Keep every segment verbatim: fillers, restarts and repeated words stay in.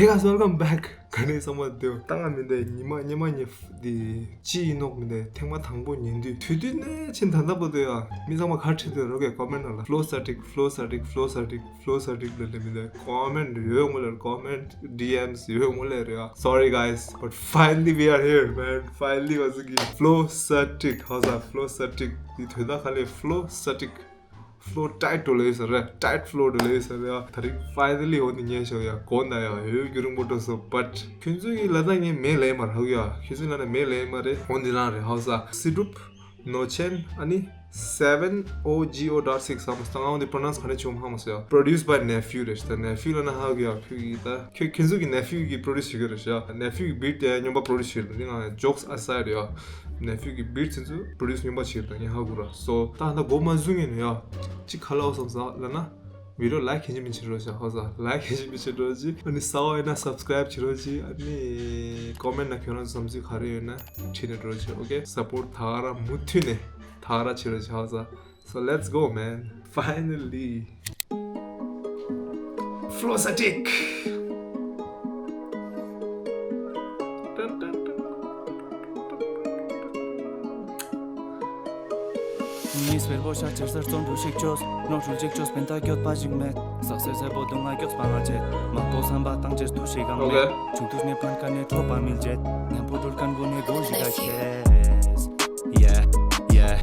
Hey guys, welcome back. ག་ནས་ཚང་མ་དེ་ད་ང་མི་འདི་ཉི་མ་ཉི་མ་ཉི་འདི་ཅི་ཡིན་ནོག་མི་འདི་ཐེངས་མ་དང་པོ་ཉན་དུས་དུས་དུས་ནས་ཕྱིན་ད་ལྟ་བར་དུ་ཡ་མི་ཚང་མ་ག་ཁྲིད་དུ་རོགས་གས་comment ནང་ལ་flow static, flow static, flow static, flow static ལ་ལས་མི་འདི་comment ཡོད་ངོ་ལ་comment, D Ms ཡོད་ངོ་ལ་རེད་ཡ། Sorry guys, but finally we are here, man. Finally was the flow static. How's that? Flow static. འདི་དོན་དག་ག་ལས་flow static. Flow tight འགྲོ་ལེ་ཟེར་རེད། Tight flow འགྲོ་ལེ་ཟེར་རེད། ད་རིང་finally འོ་ནི་ཉན་ཤོག་ཡ། གོ་ན་ཡ་ཡོད་རྒྱུ་རིང་པོ་འགྲོ་སོང་། But ཁྱོད་ཚོ་ཡི་ལ་ད་ངས་མེད་ལེ་མ་རེད་ཧ་གོ་ཡ། ཁྱོད་ཚོ་ལ་ན་མེད་ལེ་མ་རེད། འོ་འདི་རང་རེད། ཧའོ་ས་སི་གྲུབ་ནོ་ཆེན་ཨ་ནི་seven O G O dot six ཧ་མ་སྟངས་འོ་འདི་pronounce ག་ནས་བྱུང་ཧ་མ་སོ་ཡ། Produced by Nephew རེད། ད་Nephew ལ་ན་ཧ་གོ་ཡ། ཁྱོད་ཡི་ད་ཁྱོད་ཁྱོད་ཚོ་གི་Nephew གི་produce བྱེད་གི་རེད་ཤག Nephew གི་beat དེ་སྙོམས་པ་produce བྱེད་རེད། འདི་ང་jokes aside ཡ། Nephew གི་beat ཚོ་produce སྙོམས་པ་བྱེད་དང་ངས་ཧ་གོ་ར། So ད་ཧ་ད་གོ་མ་བཟུང་ངས་ནོ་ཡ། ཅི་ཁ་ལའོ་བསམ་ས་ལ་ན་video like ཁྱེད་ཅི་མི་བྱེད་རོགས་ཤག་ཧ་ས་like ཁྱེད་ཅི་མི་བྱེད་རོགས་ཅི། ཨ་ནི་ས་བ་ཡིན་ན་subscribe བྱེད་རོགས་ཅི། ཨ་ནི་comment ན་ཁྱོད་རང་ཚོ་བསམ་ཚུལ་ག་རེ་ཡོད་ན་བྲིས་ནས་འགྲོ་ཅི། Okay, support ད་ག་ར་མུ་མཐུད་ནས་ད་ག་ར་བྱེད་རོགས་ཅི་ཧ་ས། So let's go, man. Finally. Flow static. ཉིས་བེར་པོ་ཤ་ཆེར་སར་བཙོན་དུ་ཞིག་ཆོས་ནོར་འཁྲུལ་ཅིག་ཆོས་པན་ད་སྐྱོད་པ་ཞིག་མེད། ཟག་སེ་སེ་པོ་དུང་ང་སྐྱོད་པ་ང་ཆེད་མང་པོ་བསམ་པ་བཏང་ཆེད་དུ་ཞིག་གང་མེད། Okay. ཆུང་དུས་ནས་ཕན་ཁ་ནས་འཕྲོག་པ་མིལ་བྱེད། ཉམ་པོ་དུར་ཁན་གོ་ནས་གོ་ཞིག་ག་ཁེས། Yeah, yeah,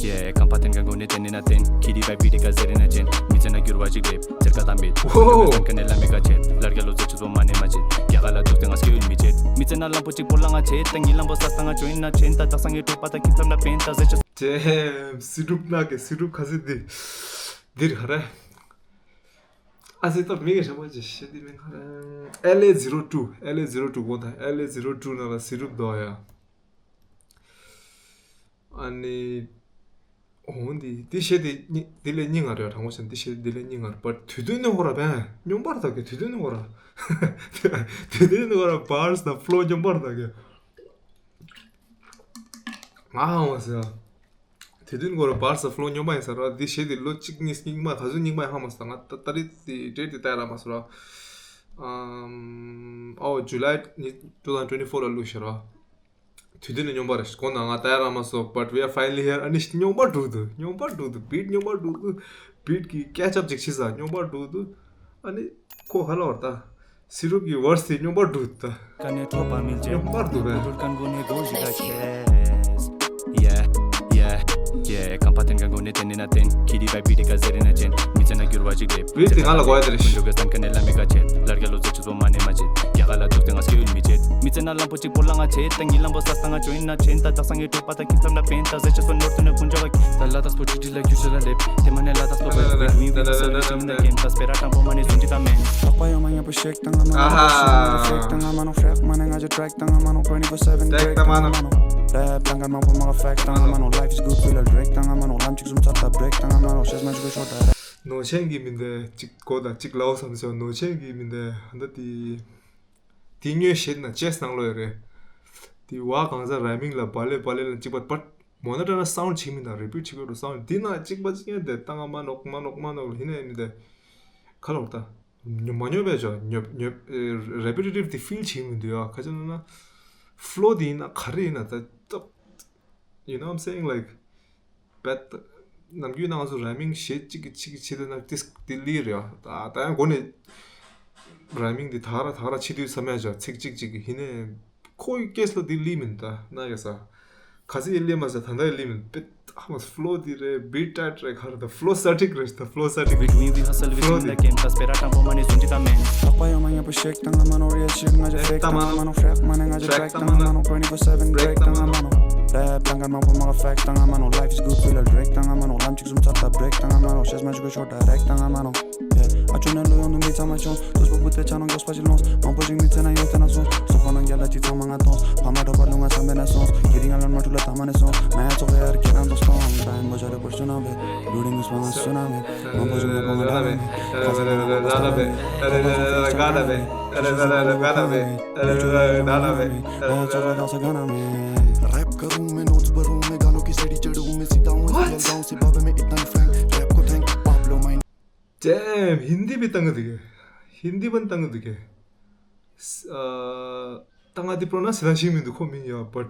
yeah. ཁམས་པ་བསྟན་ཁན་གོ་ནས་བསྟན་ནས་ན་བསྟན། ཁྱི་དི་བའི་བི་དི་ཀ་ཟེར་ན་ཅན། མི་ཚེ་ན་འགྱུར་བ་ཞིག་ལེབ། ཚེར་ཀ་དམ་བེད། ཁོ་ཁོ་ཁོ་ཁོ་ཁན་ནས་ལ་མི་ཀ་ཆེད། ལར་ག་ལོ་ཚེ་ཆུ་བོ་མ་ནས་མ་ཆེད། རྒྱ་ག་ལ་འདུག་སྟེ་ང་སྐྱེ་ཡུལ་མི་ཆེད། མི་ཚེ་ན་ལམ་པོ་གཅིག་པོ་ལ་ང་ཆེད། ད་ཉི་ལམ་པོ་ས་ས་ང་ཅོ་ཡིན་ན་ཆེན། ད་ད་སང་གི་གྲོགས་པ་ད་ཁྱི་ཙམ་ལ་པེན་ད་ཟེར་ཆ། ཅེ་སི་རུབ་ན་གེ་སི་རུབ་ཁ་སི་དི་དིར་ཧ་ར། ཨ་སི་ཏོ་མི་གེ་ཧྲ་མ་ཅེ་ཤེ་དི་མེན་ཧ་ར། L A zero two, L A zero two གོ་ད། L A zero two ན་ལ་སི་རུབ་དོ་ཡ། ཨ་ནི། འོང་འདི་འདི་བཤད་དེ་གཉིས་འདི་ལས་གཉིས་ང་རེད། དྲང་པོ་བཤད་འདི་བཤད་འདི་ལས་གཉིས་ང་རེད། པར་དུས་དུས་ནས་ཧོ་ར་བན་སྙོམས་པར་ཐག་གི་དུས་དུས་ནས་ཧོ་ར། དུས་དུས་ནས་ཧོ་ར་bars དང་flow སྙོམས་པར་ཐག་གི། ང་ཧ་མ་ཟེར། དུས་དུས་ནས་ཧོ་ར་bars དང་flow སྙོམས་པ་ཡིན་ས་ར། འདི་བཤད་དེ་ལོ་གཅིག་གཉིས་གཉིས་མ་ག་ཚོད་གཉིས་མ་ཧ་མ་ཟེར། ང་ད་ད་རེས་དེ་date དེ་ལྟ་ཡ་ར་མ་ཟེར་ར། ཨམ། ཨོ་July two thousand twenty four ལ་བླུགས་ཤག་ར། དུས་དུས་ནས་སྙོམས་པ་རེད། གོང་ན་ང་ལྟ་ཡ་ར་མ་སོང་། But we are finally here. ཨ་ནི་སྙོམས་པ་འགྲོ་འདུག་སྙོམས་པ་འགྲོ་འདུག beat སྙོམས་པ་འགྲོ་འདུག beat གི་catch up ཅིག་བྱེད་ས་སྙོམས་པ་འགྲོ་འདུག་ཨ་ནི་ཁོ་ཧ་ལ་བར་ད་སི་རུབ་ཀྱི་verse དེ་སྙོམས་པ་འགྲོ་འདུག་ད་ཀ་ནས་འཕྲོག་པ་མིལ་ཅན། སྙོམས་པ་འགྲོ་བས། ཀུ་རུར་ཀན་གོ་ནས་གོ་ཞིག་ལ་ཁེས། Yeah, yeah, yeah. ཁམས་པ་བསྟན་ཁན་གོ་ནས་བསྟན་ནས་ན་བསྟན། ཁྱི་དི་བའི་བི་དི་ཀ་ཟེར་ན་ཅན། མི་ཚེ་ན་འགྱུར་བ་ཞིག་ལེབ། བི་དི་ང་ལ་གོ་ཡ་དེ་རེད། ཀུན་འགྲོ་གི་སྟན་ཁ་ནས་ལ་མི་ཀ་ཆེད། ལར་ག་ལོ་ཚེ་ཆུ་བོ་མ་ནས་མ་ཆེད། རྒྱ་ག་ལ་འདུག་སྟེ་ང་སྐྱེ་ཡུལ་མི་ཆེད། མི་ཚེ་ན་ལམ་པོ་གཅིག་པོ་ལ་ང་ཆེད། ད་ཉི་ལམ་པོ་ས་ས་ང་ཅོ་ཡིན་ན་ཆེན། ད་ད་སང་གི་གྲོགས་པ་ད་ཁྱི་ཙམ་ལ་པེན་ད་ཟེར་ཆ་སོ་ནོར་དུ་ནས་ཀུན་འཇོག་ག་ད་ལ་དྭགས་པོ་ཁྲི་ཁྲི་ལ་རྒྱུ་ཤ་ལ་ལེབ། དེ་མ་ནས་ལ་དྭགས་པོ་བེ་བི་མི་བི་ད་ས་རི་ཤི་མི་ན་ཀེམ་ད་སྤེ་ར་དང་པོ་མ་ནས་ཟུང་གི་ད་མེན། ལྷག་པ་ཡོང་མ་ཉམ་པོ་ཤེག་དང་ང་མ་ནོ། ཨ་ཧ། ཤེག་དང་ང་མ་ནོ། ཧྲེག་མ་ནས་ང་ཅི་ཊེག་དང་ང་མ་ནོ། twenty four seven break དང་ང་མ་ནོ། ལེབ་དང་གར་མང་པོ་མ་ག་ཧྥེག་དང་ང་མ་ནོ། Life is good ཕུལ་ལ་ཌེག་དང་ང་མ་ནོ། ལམ་གཅིག་ཟུམ་ཚར་ད་བྷི་རེག་དང་ང་མ་ནོ། ཤེས་མ་ཞུ་ག་ཤོར་ད་རེད། ནོ་ཆེན་གྱི་མི་འདི་གཅིག་གོ་ད་གཅིག་ལའོ་བསམ་སོང་། ནོ་ཆེན་གྱི་མི་འདི་ཧ་འདི་དེ་དེ་ཉོས་བཤད་ན་ཅེས་ནང་ལོ་ཡ་རེད། དེ་བ་གང་ཟག་ར་མིང་ལ་བ་ལེ་བ་ལེ་ལ་གཅིག་པ་པར་མོ་ན་ཏྲ་ན་sound བྱེད་མི་དང་repeat བྱེད་དགོས་རུ་sound འདི་ན་གཅིག་པ་གཅིག་ཡང་དེ་ཏང་ང་མ་ནོག་མ་ནོག་མ་ནོག་ལ་ཧི་ན་ཡིན་མི་དེ་ཁ་ལོག་ད་ཉོ་མ་ཉོ་བས་ཇོ་ཉོ་ཉོ་repetitive དེ་feel བྱེད་མི་འདུག་ཡ། ཁ་ཅིག་ན་flow དེ་ཡིན་ན་ག་རེ་ཡིན་ན་ད་ད་you know what I'm saying, like, བད་ནམ་རྒྱུན་ནང་ཚོ་rhyming བྱེད་གཅིག་གི་གཅིག་གི་བྱེད་དེ་ན་ཏིས་དེ་ལི་རེད་ཡ། ད་ད་ཡང་འགོ་ནས་rhyming དེ་ད་ར་ད་ར་བྱེད་དུས་བསམ་ཡ་ཇོ་ཚིག་གཅིག་གཅིག་གི་ཧི་ན་ཡིན། ཁོ་ཡི་case ལ་འདི་ལི་མིན་ད་ན་ག་ས། ག་ཚོད་ཡི་ལི་མ་ཟེར་ད་ད་ཡི་ལི་མིན་པེ་ཧ་མ་flow འདི་རེད། Beat tight རེད། ག་རེ་ད་flow static རེད། ད་flow static We doing we hustle we flow doing the འདི་game ད་སྤེ་ར་དང་པོ་མ་ནས་ཟུང་གི་ད་མེན། ལྷག་པ་ཡོང་མ་ཉམ་པོ་ཤེག་དང་ང་མ་ནོ། རེད་ཤིག་ང་ཅི་ཧྥེག་དང་ང་མ་ནོ། ཧྲེག་མ་ནས་ང་ཅི་ཊེག་དང་ང་མ་ནོ། twenty four seven break དང་ང་མ་ནོ། ལེབ་དང་གར་མང་པོ་མ་ག་ཧྥེག་དང་ང་མ་ནོ། Life is good ཕུལ་ལ་ཌེག་དང་ང་མ་ནོ། ལམ་གཅིག་ཟུམ་ཚར་ད་བྷི་རེག་དང་ང་མ་ནོ། ཤེས་མ་ཞུ་ག་ཤོར་ད་རེག་དང་ང་མ་ནོ། ཨ་ཆུ་ནང་ལོ་ཡོང་དུ་མི་ཚང་མ་ཆུང་། ལྟོས་པ་བུ་དེ་ཆ་ནང་མགྱོགས་པ་ཞིག་ལོངས། མང་པོ་ཞིག་མི་ཚེ་ན་ཡོད་ཐལ་ན་སོང་། སོག་པོ་ནང་རྒྱ་ལ་ཅི་ཚང་མ་ང་མཐོང་། ཕ་མ་གྲོགས་པོ་ལུང་ང་བསམ་པས་ན་སོང་། དགེ་རིང་ང་ལོན་མ་ཐུ་ལ་ཐ་མ་ནས་སོང་། ང་ཡ་ཚོགས་ཡར་ཁྱེད་རང་ཚོ་སྟོང་། ད་ཡིན་པོ་ཆ་རེ་པོར་ཤུ་ན་མེད། ལུ་རིང་མི་སྤང་ང་སུ་ན་མེད། མང་པོ་ཞིག་ང་སྤང་ང་ལ་མེད། ཁ་ས་ལ་ལ་ལ་མེད། ལ་ལ་ལ་ལ་ལ་མེད། ལ་ལ་ལ་ལ་ལ་མེད། ལ་ལ་ལ་ལ་ལ་མེད། ལ་ལ་ལ་ལ་ལ་མེད། རེབ་करूं मैं नोट्स भरूं मैं गानों की सीढ़ी चढ़ूं मैं सीधा हूं इस रियल गांव से बाबे में इतना ही फ्रैंक रैप को थैंक पाप लो माइंड Damn, हिंदी भी तंग दिखे। हिंदी पण तंग दिखे। ཨ། ད་ང་འདི་པྲོ་ནའུན་སི་ལ་ཤེས་མི་འདུག་ཁོ་མིང་ཡ། བཊ་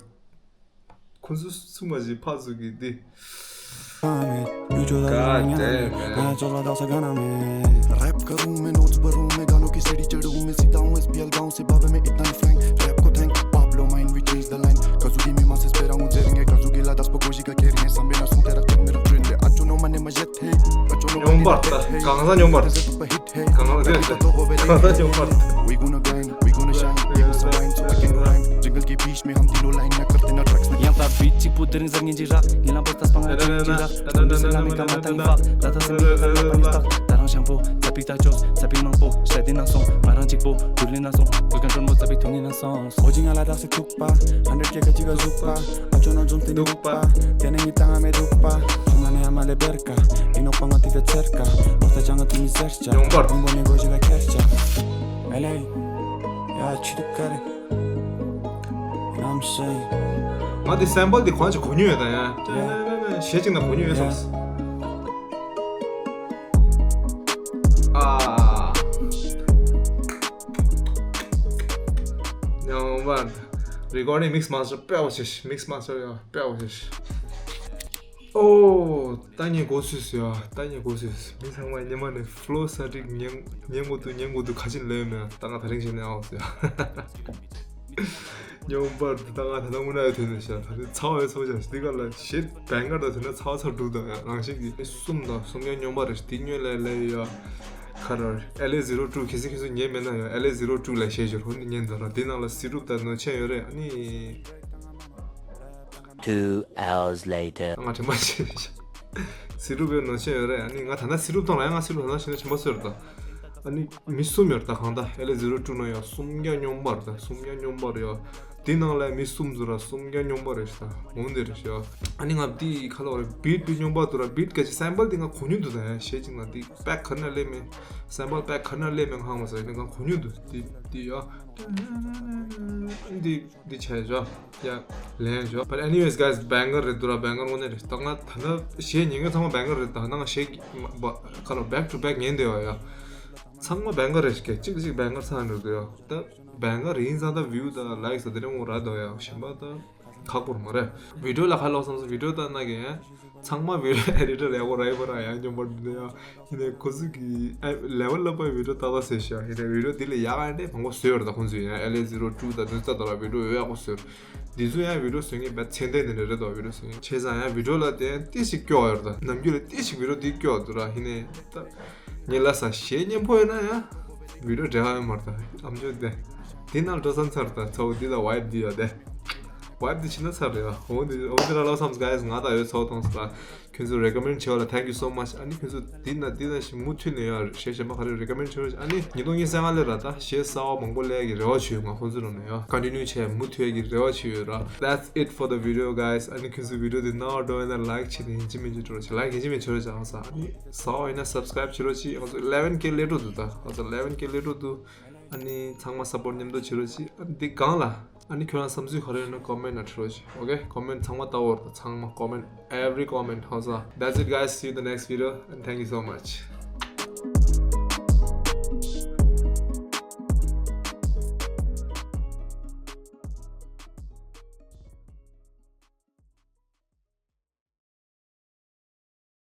ཁོ་ཚོ་གསུམ་མ་ཞིག་ཕར་ཚུར་གྱི་འདི། रैप करूं मैं नोट्स भरूं मैं गानों की सीढ़ी चढ़ूं मैं सीधा हूं एसपीएल गांव से बाबे में इतना ही फ्रैंक रैप को thank Pablo mine we change the line कजूरी में मासेस पे रहूं जेरिंगे कजू गिला दस पकोजी का खेरिए संबे ना सुनते रखते मेरा ट्रेंड ले अच्छो नो मने मजे थे अच्छो नो ཉོན་པར་ད་གང་ཟག་ཉོན་པར། གང་ཟག་ཉོན་པར། གང་ཟག་ཉོན་པར། We gonna grind, we gonna shine, give us a wine so we can rhyme. जंगल के बीच में हम तीनों लाइन ना करते ना ट्रैक्स ना या बात बीच चिक पुदरिंग जंग जी रख नीला बस्ता स्पंगा जी रख तंदे से लामी का माता ही फाक दाता से मिला का पानी तक तारा शैम्पू सपी ता चोस सपी मंगपो शादी ना सो मारा चिक पो दुली ना सो दुकान टोन बो सपी थोंगी ना सो ओजिंग आला दासी थुक पा हंड्रेड के कजी का जुक पा अचो ना जुम तिनी दुक पा तेने ही तांगा में दुक पा सुना ने हमारे बेरका इनो पंगा तिते चरका बस्ता जंग तिनी चरचा ཡོང་པར། དང་པོ་ནས་སྒོ་ཞིག་ལ་ཁྱེར་བྱ། ཨེ་ལེ། ཡ་ཆི་དུ་ཀ་རེ། You know what I'm saying? ང་དེ་སེམ་པལ་དེ་གོང་ཆེ་གོ་མྱོང་ཡོད་ད་ཡ། གཞས་གཅིག་ན་གོ་མྱོང་ཡོད་སོང་། ཨ། ཡོང་པར། རི་ཀོར་ཌིང་མིག་སི་མཱ་སི་ཊར་དཔེ་བ་ཞེས་མིག་སི་མཱ་སི་ཊར་ཡ་དཔེ་བ་ཞེས། ཨོ། ལྟ་ཉན་གོ་སུས་ཡ། ལྟ་ཉན་གོ་སུས། མི་ཚང་མ་ཉི་མ་ནས་ཕ་ལོ་ས་ཏིག་ཉན་ཉན་གོ་དུ་ཉན་གོ་དུ་ཁ་ཆེན་ལོས་མེད། ད་ང་ད་རིང་བཞིན་ནས་ཨའོ་ཟེར། ཉོན་པར་ད་ང་ད་ལྟ་དངོས་གནས་ཐོན་ནས་ཤ་ད་ནི་ཚ་བའི་ཚོ་ཅག་འདི་ག་ལ་ཞེ་བན་གར་ད་ཐོན་ན་ཚ་བ་ཚ་དྲུག་དང་ཡང་རང་བཞིན་གྱི་གསུམ་དང་གསུམ་ཀྱང་ཉོན་པ་རེད། འདི་ཉོན་ལས་ལས་ཡ་ཁ་ར་ཨེལ་ཨེ་ཟི་རོ་ཊུ་གལ་སྲིད་ཁྱེད་ཚོ་ཉན་མེད་ན་ཡང་ཨེལ་ཨེ་ཟི་རོ་ཊུ་ལ་ཞེས་བརྗོད་འོ་འདི་ཉན་ད་ར་འདི་ནང་ལ་སི་རུབ་དང་ནོ་ཆེན་ཡོད་རེད། ཨ་ནི། Two hours later. ང་དྲན་པ་བྱེད། སི་རུབ་ཡོད་ནོ་ཆེན་ཡོད་རེད། ཨ་ནི་ང་ད་ལྟ་སི་རུབ་བཏང་ལ་ཡང་ང་སི་རུབ་ད་ལྟ་བྱེད་ན་ཆེན་པོ་སོས་རེད་ད། ཨ་ནི་མི་གསུམ་ཡོད་རེད་ད་གང་ད་ཨེལ་ཨེ་ཟི་རོ་ཊུ་ནང་ཡང་གསུམ་ཀྱང་སྙོམས་པར་ད་གསུམ་ཀྱང་སྙོམས་པར་ཡོད། དེ་ནང་ལ་མི་གསུམ་ཚོ་ར་གསུམ་ཀྱང་སྙོམས་པར་རེད་ཤག་འོང་དེ་རེད་ཤག་ཨ་ནི་ང་དེ་ཁ་ལོ་རེད་བིད་དེ་སྙོམས་པར་དུ་ར་བིད་ག་ཅི་སེམ་པལ་དེ་ང་གོ་མྱོང་འདུག་ད་ཡང་ཞེ་ཅིག་ང་དེ་པེག་ག་ནས་སླེབས་མེད། སེམ་པལ་པེག་ག་ནས་སླེབས་མེད་ཧང་མ་ཟེར་ནི་ང་གོ་མྱོང་འདུག་དེ་དེ་ཡ་དེ། འདི་བྱས་ཞོ། ཡ། ལན་ཞོ། But anyways guys བན་གར་རེད་འདུག་ར། བན་གར་དངོས་གནས་རེད། ད་ང་ད་ལྟ་གཞས་ཉན་མཁན་ཚང་མ་བན་གར་རེད། ད་ང་གཞས་ཀྱི་ཁ་ལོ་back to back ཉན་བསྡད་ཡོད་ཡ། ཚང་མ་བན་གར་རེད་ཤག་གཅིག་གཅིག་བན་གར་ཚང་རེད་འདུག་ཡ། ད་བན་གར་ཡིན་ཙང་ད་view་དང་likes་དང་དེ་འདྲ་འོང་ར་འདུག་ཡ། གཞན་པ་ད་ཁག་པོ་མ་རེད། video་ལ་ཁ་ལོག་བསམ་སོང་། video་ལྟ་ན་གི་ཡ། ཚང་མ་video editor་ཡག་པོ་ར་ཡག་པོ་ར་ཡང་སྙོམས་པར་འདུག་ཡ། ཡིན་ནའི་ཁོ་ཚོ་གི་ཨ་level་up་པའི་video་ལྟ་བ་ཟེར་ཤག་ཡིན་ནའི་video་འདི་ལས་ཡག་ཨ་འདྲ་མང་པོ་བཟོས་ཡོད་རེད། ད་ཁོང་ཚོས་ཡང་ཨེལ་ཨེ་ཟི་རོ་ཊུ་དང་འདི་ཚོ་ལྟ་ལ་video་ཡག་པོ་བཟོས་རེད། འདི་ཚོ་ཡང་video་བཟོས་མཁན་བས་ཚད་ལྡན་ནི་རེད་རེད་ད། video་བཟོས་མཁན་བྱས་ཙང་ཡང་video་ལ་བརྟེན་ཏི་ཞིག་སྐྱོ་ཡོད་རེད། ད་ནམ་རྒྱུན་ལ་ཏི་ཞིག་video་འདི་སྐྱོ་འདུག་ར། ཡིན་ནའི་ད་ངས་ལ་ས་གཞས་སྙན་པོ་ཡོད་ན་ཡང་video་འབྲེལ་བ་ཡོད་མ་རེད། ད་ཨམ་ཅོག་དེ་འདི་ནང་འགྲོ་ས་ཚར། ད་ཚ་བོ་འདི་ད་vibe་འདི་ཡོད་དེ། vibe་འདི་ཕྱིན་ན་ཚར་རེད་ཨ། འོ་འདི་འོ་འདི་ར་ལོ་བསམ་guys་ང་ད་ཡོད་ཚོགས་གཏོང་ས་ད། ཁྱོད་ཚོ་recommend་བྱས་པ་ལ་thank you so much། ཨ་ནི་ཁྱོད་ཚོ་འདི་ན་འདི་ན་ཞིག་མུ་མཐུད་ནས་ཡང་གཞས་གཞན་པ་ག་རེ་recommend་བྱས་རོགས། ཨ་ནི་ཉིས་སྟོང་ཉི་ཤུ་རྩ་ལྔ་ལས་ར་ད་གཞས་གསར་བ་མང་པོ་སླེབས་ཀྱི་རེ་བ་བྱོས། ང་ཁོང་ཚོ་ནང་ནས་ཡང་continue་བྱས་མུ་མཐུད་ཀྱི་རེ་བ་བྱས་ཡོད་ར། That's it for the video guys། ཨ་ནི་ཁྱོད་ཚོ་video་འདི་ནང་འགྲོ་ཡིན་ན་like་བྱས་ནས་ཡིན་གཅིག་མིན་གཅིག་འགྲོ་རོགས་བྱེད། like་ཡིན་གཅིག་མིན་གཅིག་འགྲོ་རོགས་བྱེད། ཨ་ནི་གསར་བ་ཡིན་ན་subscribe་བྱེད་རོགས་གྱིས། ང་ཚོ་eleven K་སླེབས་འགྲོ་འདུག་ད་ང་ཚོ་eleven K་སླེབས་འགྲོ་འདུག་ཨ་ནི་ཚང་མ་support་མཉམ་དུ་བྱེད་རོགས་གྱིས། ཨ་ནི་འདི་སྒང་ལ། ཨ་ནི་ཁྱོད་རང་བསམ་ཚུལ་ག་རེ་ཡོད་ན་comment་ནང་བྲིས་རོགས་གྱིས། Okay། comment་ཚང་མ་ལྟ་བར་དང་ཚང་མ་comment every comment ཧོ་ས། That's it guys, see you the next video and thank you so much།